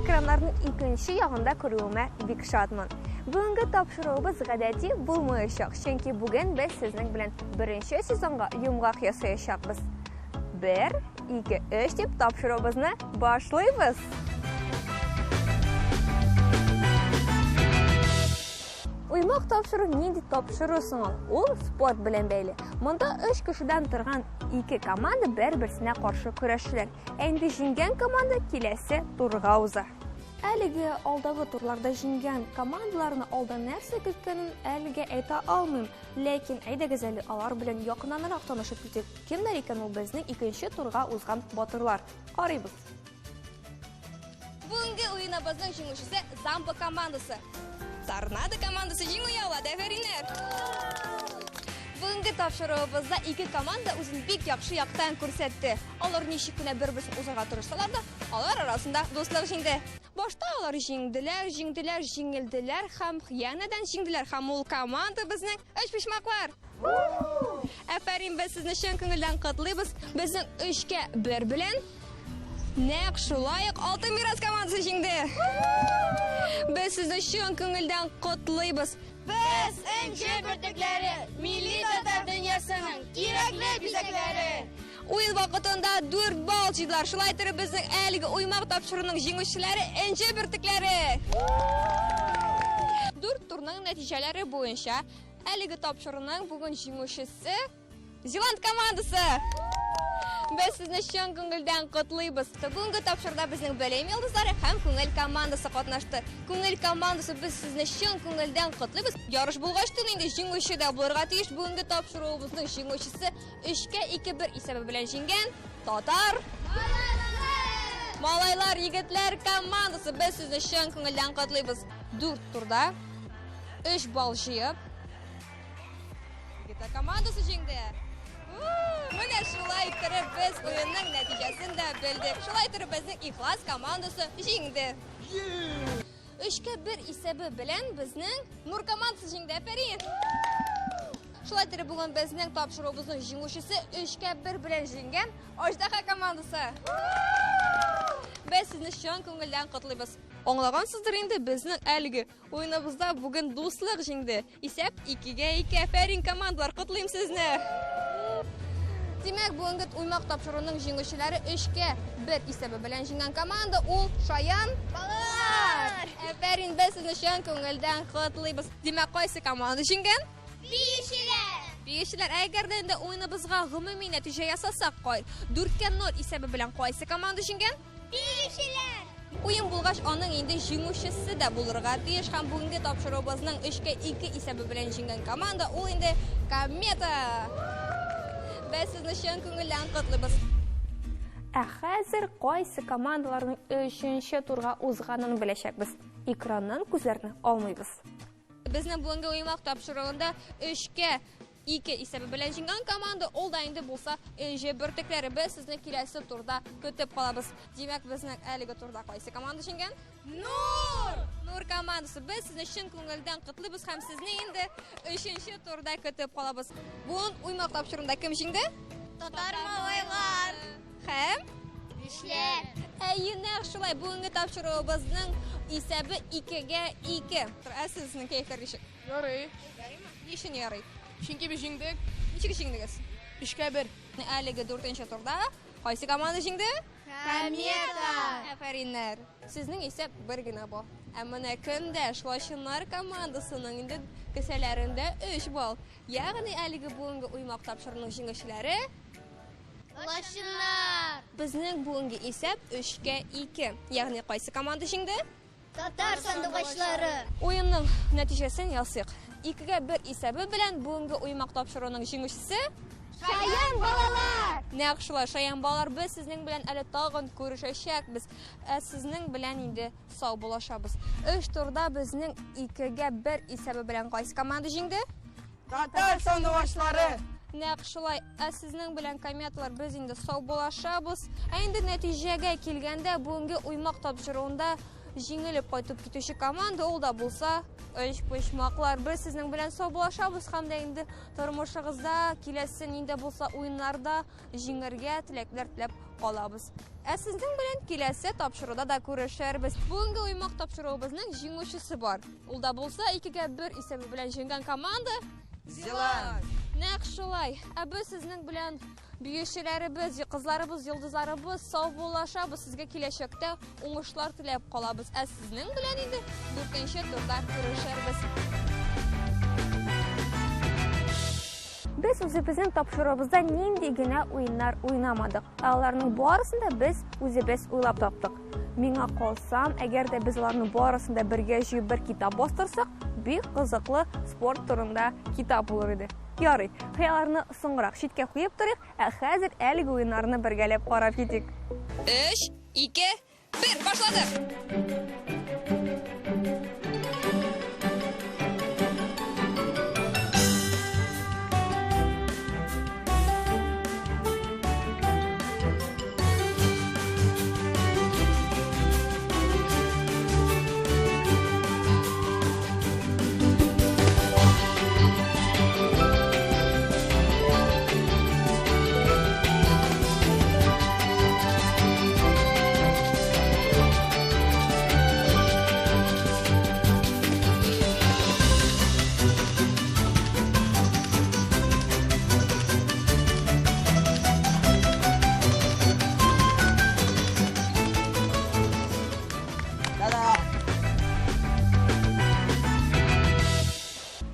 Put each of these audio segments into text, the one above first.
экраннарның икенче ягында күрүемә бик шатмын. Бүгенге тапшыруыбыз гадәти булмаячак, чөнки бүген без сезнең белән беренче сезонга йомгак ясаячакбыз. Бер, ике, өч дип тапшыруыбызны башлыйбыз! Уймак тапшыру нинди тапшыру соң ул? Ул спорт белән бәйле. Монда өч кешедән торган ике команда бер-берсенә каршы көрәшәләр. Ә инде җиңгән команда киләсе турга уза. Әлеге алдагы турларда җиңгән командаларны алда нәрсә көткәнен әлегә әйтә алмыйм. Ләкин әйдәгез әле алар белән якыннанрак танышып китик. Кемнәр икән ул безнең икенче турга узган батырлар? Карыйбыз. Бүгенге уеныбызның җиңүчесе Замба командасы. Торнадо командасы җиңү яулады. Әфәриннәр! Бүгенге тапшыруыбызда ике команда үзен бик яхшы яктан күрсәтте. Алар ничек кенә бер-берсен узарга тырышсалар да, алар арасында дуслык җиңде. Башта алар җиңделәр, җиңделәр, җиңелделәр һәм янәдән җиңделәр һәм ул команда безнең Өчпочмаклар! Әфәрин, без сезне чын күңелдән котлыйбыз. Безнең өчкә бер белән нәкъ шулай ук Алтын мирас командасы җиңде. Без сезне чын күңелдән котлыйбыз. Без энҗе бөртекләре, милли татар дөньясының кирәкле бизәкләре. Уен вакытында 4 балл җыйдылар. Шулай итеп безнең әлеге уймак тапшыруның җиңүчеләре энҗе бөртекләре. Дүрт турның нәтиҗәләре буенча әлеге тапшыруның бүген җиңүчесе Зеланд командасы. Без сезне чын күңелдән котлыйбыз. Бүгенге тапшыруда безнең Белем йолдызлары һәм Күңел командасы катнашты. Күңел командасы без сезне чын күңелдән котлыйбыз. Ярыш булгач тын инде җиңүче дә булырга тиеш. Бүгенге тапшыруыбызның җиңүчесе 3-кә 2-1 исәбе белән җиңгән Татар Малайлар, егетләр командасы без сезне чын күңелдән котлыйбыз. 4 турда 3 балл җыеп егетләр командасы җиңде. Менә шулай иттереп без уенның нәтиҗәсен дә белдек. Шулай иттереп безнең Ихлас командасы җиңде. Өчкә бер исәбе белән безнең Нур командасы җиңде. Әфәрин! Шулай иттереп бүген безнең тапшыруыбызның җиңүчесе өчкә бер белән җиңгән Аждаһа командасы. Без сезне чын күңелдән котлыйбыз. Аңлагансыздыр инде, безнең әлеге уеныбызда бүген дуслык җиңде. Исәп 2-гә 2. Әфәрин, командалар, котлыйм сезне! Димәк, бүгенге уймак тапшыруның җиңүчеләре 3-кә 1 исәбе белән җиңгән команда ул Шаян Балалар! Әфәрин, без сезне чын күңелдән котлыйбыз. Димәк, кайсы команда җиңгән? Биючеләр! Биючеләр. Ә әгәр дә инде уеныбызга гомуми нәтиҗә ясасак, кай 4-кә 0 исәбе белән кайсы команда җиңгән? Биючеләр! Уен булгач, аның инде җиңүчесе дә булырга тиеш һәм бүгенге тапшыруыбызның 3-кә 2 исәбе белән җиңгән команда ул инде Комета! Без сезне чын күңелдән котлыйбыз. Ә хәзер кайсы командаларның өченче турга узганын беләчәкбез. Экраннан күзләрне алмыйбыз. Безнең бүгенге уймак тапшыруында 3-кә 2 исәбе белән җиңгән команда, ул да инде булса Энҗе бөртекләре. Без сезне киләсе турда көтеп калабыз. Димәк, безнең әлеге турда кайсы команда җиңгән? Нур! Нур командасы. Без сезне чын күңелдән котлыйбыз һәм сезне инде өченче турда көтеп калабыз. Бүген уймак тапшыруында кем җиңде? Татар малайлар! Һәм? Бишләр! Әйе, нәкъ шулай. Бүгенге тапшыруыбызның исәбе 2-гә 2. Ә сезнең кәефләр ничек? Ярый. Ни өчен ярый? Чөнки без җиңдек. Ничек җиңдегез? Өчкә бер. Әлеге дүртенче турда кайсы команда җиңде? Комета! Әфәриннәр. Сезнең исәп бер генә балл. Ә менә көндәш Лачыннар командасының инде кесәләрендә 3 балл. Ягъни әлеге бүгенге уймак тапшыруның җиңүчеләре Лачыннар! Безнең бүгенге исәп 3-кә 2. Ягъни кайсы команда җиңде? Татар сандугачлары! Уенның нәтиҗәсен ясыйк. 2-гә 1 исәбе белән бүгенге уймак тапшыруның җиңүчесе Шаян балалар! Нәкъ шулай, шаян балалар, без сезнең белән әле тагын күрешәчәкбез. Ә сезнең белән инде сау булашабыз. Өч турда безнең 2-гә 1 исәбе белән кайсы команда җиңде? Татар сандугачлары! Нәкъ шулай. Ә сезнең белән кометалар без инде саубуллашабыз. Ә инде нәтиҗәгә килгәндә, бүгенге уймак тапшыруында җиңелеп кайтып китүче команда ул да булса Өчпочмаклар. Без сезнең белән саубуллашабыз һәм дә инде тормышыгызда киләсе нинди булса уеннарда җиңәргә теләкләр теләп калабыз. Ә сезнең белән киләсе тапшыруда да күрешербез. Бүгенге уймак тапшыруыбызның җиңүчесе бар. Ул да булса 2-гә 1 исәбе белән җиңгән команда Зилант. Нәкъ шулай. Ә без сезнең белән биючеләребез, кызларыбыз, йолдызларыбыз саубуллашабыз. Сезгә киләчәктә уңышлар теләп калабыз. Ә сезнең белән инде дүртенче турда күрешербез. Без үзебезнең тапшыруыбызда нинди генә уеннар уйнамадык. Ә аларның барысын да без үзебез уйлап таптык. Миңа калсам, әгәр дә без аларның барысын да бергә җыеп бер китап бастырсак, бик кызыклы спорт турында китап булыр иде. Ярый, хыялларны соңрак читкә куеп торыйк, ә хәзер әлеге уеннарны бергәләп карап китик. 3, 2, 1, башладык!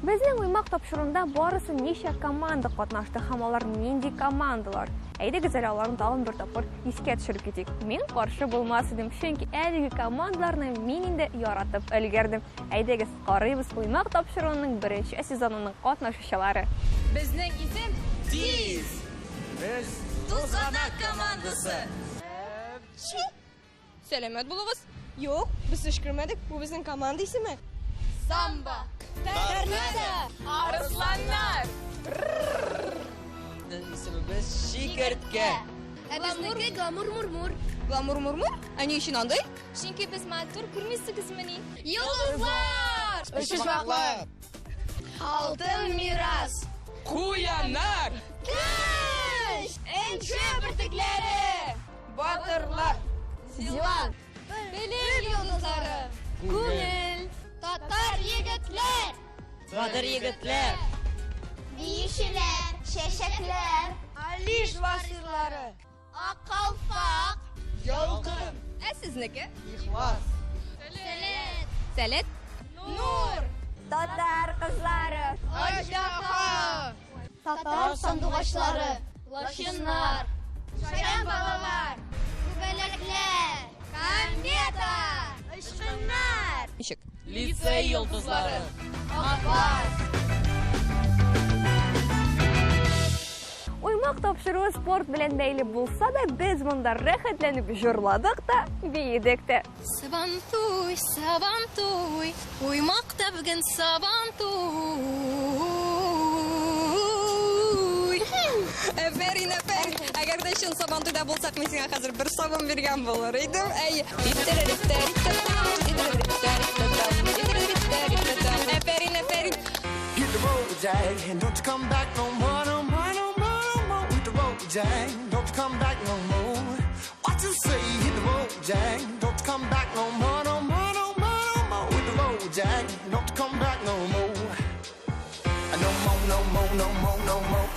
Безнең уймак тапшыруында барысы ничә команда катнашты һәм алар нинди командалар? Әйдәгез әле аларны тагын бер тапкыр искә төшереп китик. Мин каршы булмас идем, чөнки әлеге командаларны мин инде яратып өлгердем. Әйдәгез, карыйбыз уймак тапшыруының беренче сезонының катнашучылары. Безнең исем Тиз! Без Тузганак командасы. Сәламәт булыгыз. Юк, без төшкермәдек. Бу безнең команда исеме. Самбо. Торнадо. Арысланнар. Безнең исемебез Чикерткә. Ә безнеке гламур мурмур. Гламур мурмур? Ә ни өчен андый? Чөнки без матур күрмисегезмени? Йолдызлар! Өчпочмаклар. Алтын мирас! Куяннар. Көч! Энҗе бөртекләре! Батырлар. Зилант! Белем йолдызлары! Күңел. Татар егетләр! Батыр егетләр. Биючеләр, чәчәкләр, Алиш басырлары. Ак калфак, Ялкын. Ә сезнеке? Ихлас. Сәләт, Сәләт? Нур. Татар кызлары. Аждаһа. Татар сандугачлары, лачыннар, шаян балалар, күбәләкләр, комета, очкыннар, Ничек? Лицей йолдызлары. Акбарс. Уймак тапшыруы спорт белән бәйле булса да, без монда рәхәтләнеп җырладык та, биедек тә. Сабантуй, Сабантуй, уймакта бүген Сабантуй. Әфәрин, әфәрин. Әгәр дә чын Сабантуйда булсак, мин сиңа хәзер бер сабын биргән булыр идем. Әй. Әфәрин, әфәрин. Hit the road, Jack, and don't you come back no more, no more, no more, no more. Hit the road, Jack, don't you come back no more. What you say? Hit the road, Jack, don't you come back no more, no more, no more, no more. Hit the road, Jack, don't you come back no more. No more, no more, no more, no more.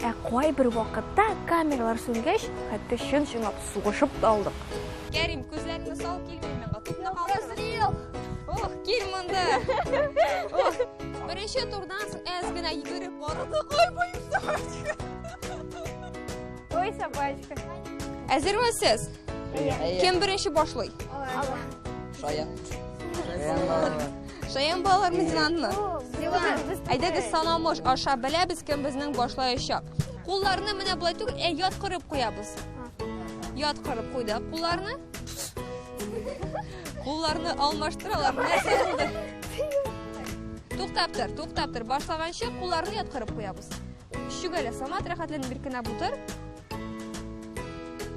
Ә кайбер вакытта камералар сүнгәч, хәтта чын-чынлап сугышып та алдык. Кәрим, күзләреңне сал килмә миңа. Тупны калдыр. Ох, кил монда. Ох, беренче турдан соң әз генә йөгереп бардык. Ой, боюсь собачка. Ой, собачка. Әзерме сез? Кем беренче башлый? Шаян. Шаян балалар. Шаян балалармы, Зилантмы? Әйдәгез санамыш аша беләбез, кем безнең башлаячак. Кулларны менә болай түгел, ә яткырып куябыз. Яткырып куйдык кулларны. Кулларны алмаштыралар. Нәрсә булды? Туктап тор, туктап тор. Башлаганчы кулларны яткырып куябыз. Чүгәлә, Самат, рәхәтләнеп бер кенә бутыр.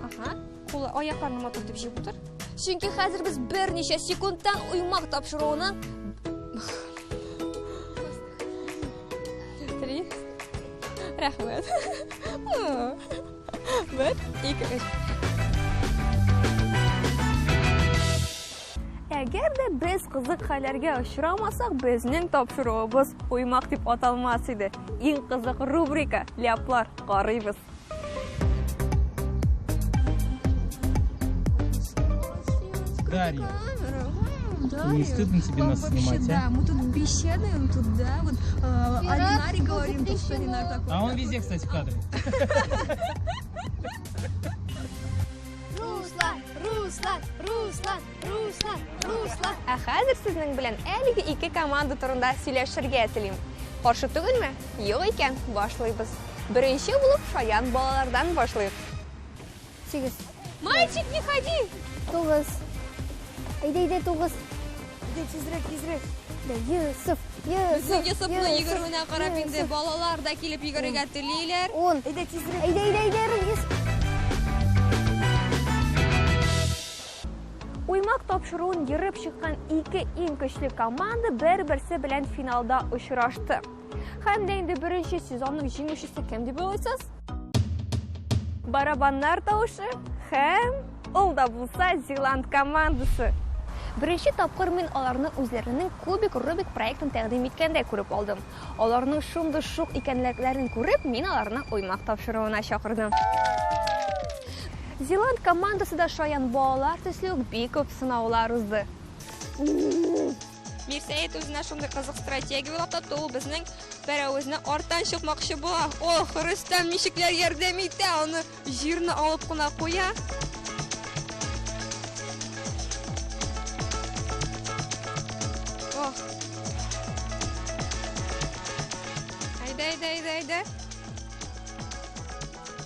Аһа. Кулы, аякларны матур итеп җыеп утыр. Чөнки хәзер без берничә секундтан уймак тапшыруының Три. Рәхмәт. Бер, ике, өч. Әгәр дә без кызык хәлләргә очрамасак, безнең тапшыруыбыз уймак дип аталмас иде. Иң кызык рубрика ляплар карыйбыз. Дарья, не стыдно тебе нас снимать, а? Да, мы тут беседуем, тут, да, вот о Ленаре говорим, тут что Ленар такой. А он везде, кстати, в кадре. Руслан, Руслан, Руслан, Руслан, Руслан. Ә хәзер сезнең белән әлеге ике команда турында сөйләшергә телим. Каршы түгелме? Юк икән, башлыйбыз. Беренче булып шаян балалардан башлыйк. 8. Мальчик, не ходи! 9. Әйдә, әйдә, 9. Әйдә, тизрәк, тизрәк. Да, Йосыф, Йосыф. Безнең Йосыфның йөгерүенә карап инде балалар да килеп йөгерергә телиләр. 10. Әйдә, тизрәк. Әйдә, әйдә, әйдә, Йосыф. Уймак тапшыруын ерып чыккан ике иң көчле команда бер-берсе белән финалда очрашты. Һәм дә инде беренче сезонның җиңүчесе кем дип уйлыйсыз? Барабаннар тавышы һәм ул да булса Зеланд командасы. Беренче тапкыр мин аларны үзләренең Кубик Рубик проектын тәкъдим иткәндә күреп алдым. Аларның шундый шук икәнлекләрен күреп, мин аларны уймак тапшыруына чакырдым. Зеланд командасы да шаян балалар төсле үк бик күп сынаулар узды. Мирсәет үзенә шундый кызык стратегия уйлап тапты, ул безнең пәрәвезне арттан чыкмакчы була. Ох, Рөстәм ничекләр ярдәм итә, аны җирне алып кына куя. Ох. Әйдә, әйдә, әйдә, әйдә.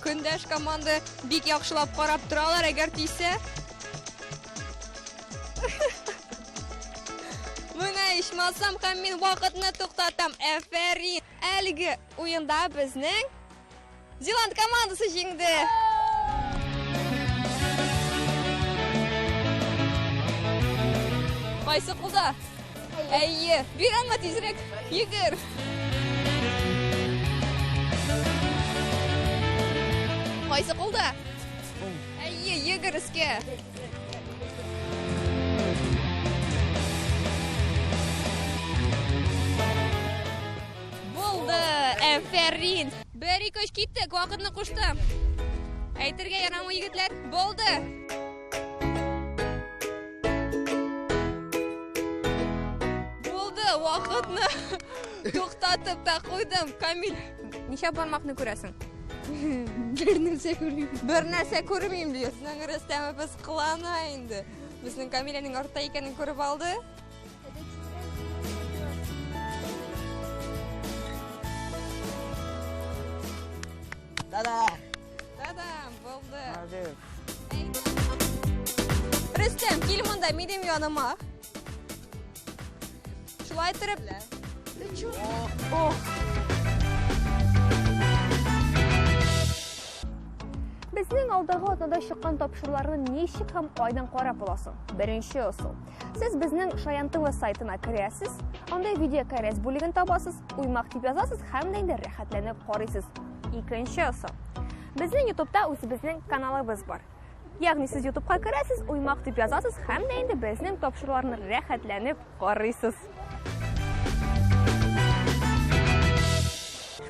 Көндәш команда бик яхшылап карап торалар, әгәр тисә. Менә ичмасам һәм мин вакытны туктатам. Әфәрин! Әлеге уенда безнең Зеланд командасы җиңде. Кайсы кулда? Әйе. Бир аңа тизрәк. Йөгер. Кайсы кулда? Әйе, йөгер өскә. Булды! Әфәрин! Бер, ике, өч, киттек, вакытны куштым. Әйтергә ярамый, егетләр. Булды! Булды, вакытны туктатып та куйдым. Камил, ничә бармакны күрәсең? Бер нәрсә күрмим. Бер нәрсә күрмим ди. Безнең Рөстәмебез кылана инде. Безнең Камиләнең артта икәнен күреп алды. Та-да! Та-дам, булды. Молодец. Рөстәм, кил монда, минем яныма. Шулай торып. Ох. Безнең алдагы атнада чыккан тапшыруларны ничек һәм кайдан карап аласың? Беренче ысул. Сез безнең Шаян ТВ сайтына керәсез, анда видеокәрәз бүлеген табасыз, уймак дип язасыз һәм дә инде рәхәтләнеп карыйсыз. Икенче ысул. Безнең YouTube'та үзебезнең каналыбыз бар. Ягъни сез YouTube'ка керәсез, уймак дип язасыз һәм дә инде безнең тапшыруларны рәхәтләнеп карыйсыз.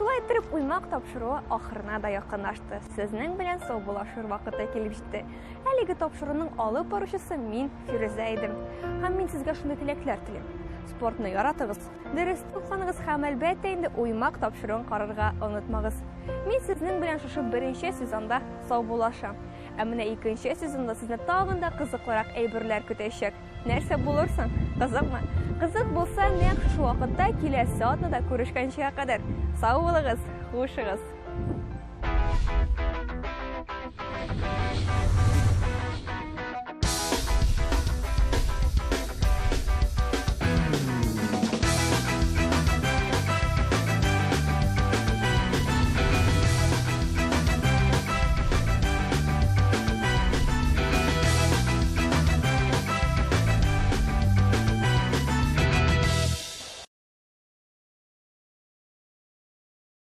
Шулай иттереп, уймак тапшыруы ахырына да якынлашты. Сезнең белән саубуллашыр вакыты килеп җитте. Әлеге тапшыруның алып баручысы мин, Фирүзә идем. Һәм мин сезгә шундый теләкләр телим. Спортны яратыгыз, дөрес тукланыгыз һәм әлбәттә инде уймак тапшыруын карарга онытмагыз. Мин сезнең белән шушы беренче сезонда саубуллашам. Ә менә икенче сезонда сезне тагын да кызыклырак әйберләр көтәчәк. Нәрсә булырсың? Кызыкмы? Кызык булса, нәкъ шушы вакытта киләсе атнада күрешкәнчегә кадәр. Сау булыгыз, хушыгыз.